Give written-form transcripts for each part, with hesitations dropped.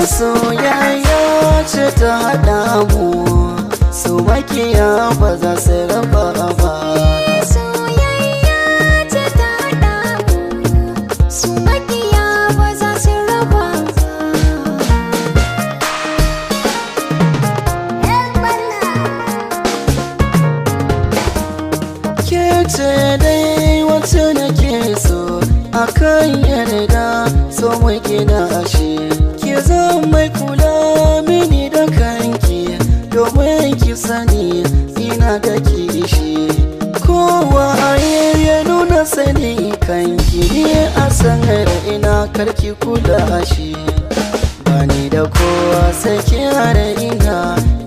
Soyayya ce ta haɗa mu, su makiya ba za su raba ba. Soyayya ce ta haɗa mu, su makiya ba za su raba ba. Ke ce dai wacce nake so, akan yarda so mu gina shi. Ki zan mai kula mini da kanki, domin ki sani ina da kishi. Kowa ya nuna sani kanki, ni a sanar ina karki kula shi. Bani da kowa sai ki har ina,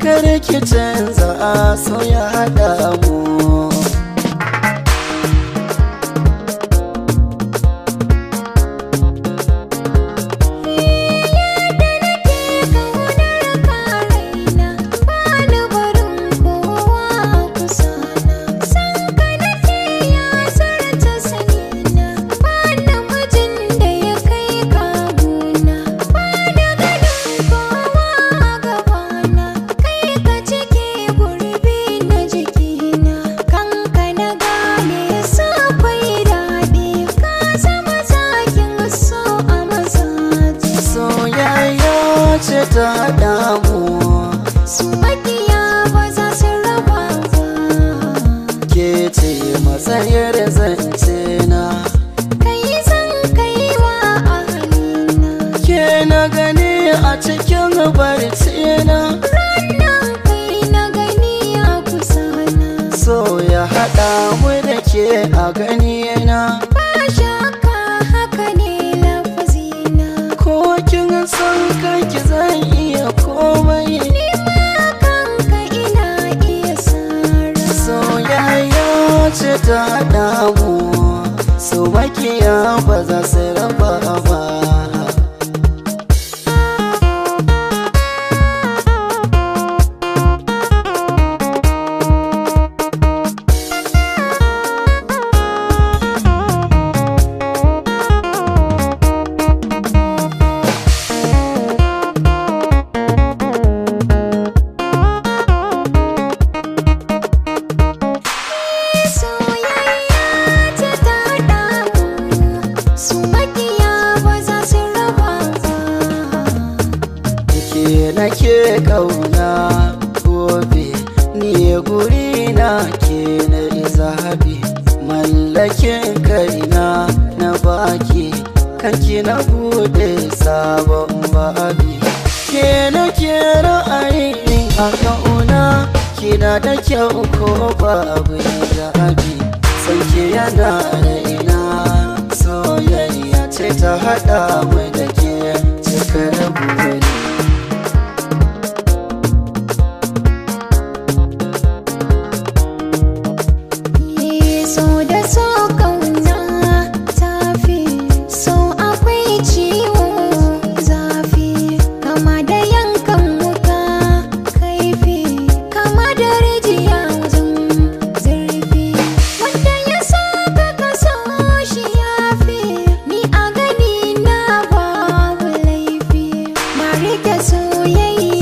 kar ki canza a so ya haɗa mu. Yadda nake ƙaunar ka raina, bani barin kowa a kusa na. San ka nake ya zarta sanina, ba namijin da ya kai ka guna. Bani ganin kowa a gabana, kai ka cike gurbi na jikina. Kanka na gane sa akwai daɗi, ka zama zakin so a mazaje. Soyayya ce ta haɗa mu, Su makiya ba za su raba ba. ke ce matsayar zance na. Kai zan kai wa ahalina, Ke na gani a cikin barci na, ranar kai na gani a kusa na. so ya haɗa mu da ke a gani na. Ba shakka haka ne lafazina, Ko kin san kanki zan iya komai. ni ma kanka ina iya sara. Soyayya ce ta haɗa mu, su makiya ba za su raba ba. Soyayya ce ta haɗa mu, su makiya ba za su raba ba. Ke nake kauna gobe, ni guri na ke na zabi, mallakin kaina na baki, kanki na bude sabon babi. Ke nake ra'ayin a kauna, kina da kyau ko babu zabi, sanki yana raina. Soyayya ce ta haɗa mu da ke cikar buri. So da so kauna tafi, so akwai ciwo zafi, kama da yankan wuka kaifi, kama da rijiya wajen zurfi. Wanda ya saka ka so shi yafi, ni a gani na babu laifi, na rike soyayya.